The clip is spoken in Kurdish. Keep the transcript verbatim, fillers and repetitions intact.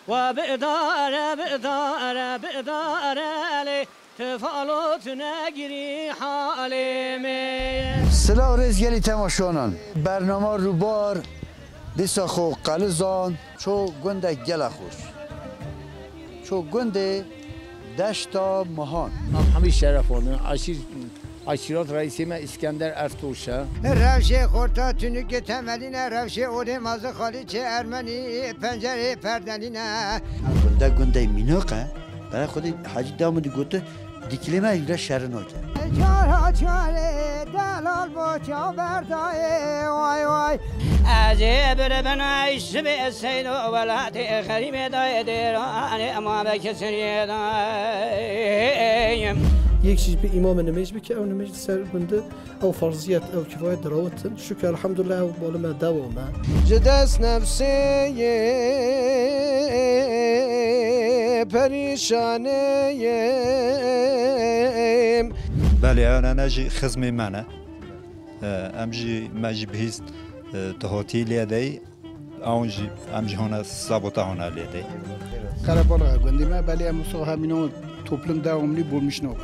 Wa bidare, bidare, bidare lê, tu falo tu negirî halê me. Silav rêz gelî temaşanan. Bernama Rûbar dîsa xwe qelizan, ço gundek gelek xweş. Ço gundê Deşta Mihan. Em hemî şerefandin. Aşîr, aşîrat reîsê me Îskender Ertoş e. Rewşê xorta tunike temelîne, rewşê odê mazî xalîçê ermenî pencerê perdenîne. Gunde gundey mînaq e. Bere Xwedê Hecî Damidî gote, dîklê me île şerî nake. Cara carê delal boça berdayê, vay vay. Ez ê biribin ey sibê seydo welatê xerîbê dayê dêranê ma be kesiriyê dayê. Yek jî bi îmamê nimêj bike, ew nimêj li ser gund e, ew ferziyet, ew kifayet dirawitin. Şükür, elhamdülillah, ew bali me dewam e. Ji dest nefsê yê perîşanê yê. Belê, ew ne jî xizmê me ne. Em jî, me jî bihîst, tu hatî lê dey. Ew jî, em jî hona sabota hona lê dey. Qerebalxa gundê me, belê em wisa hemîna toplum devamlî bulmuş nabin.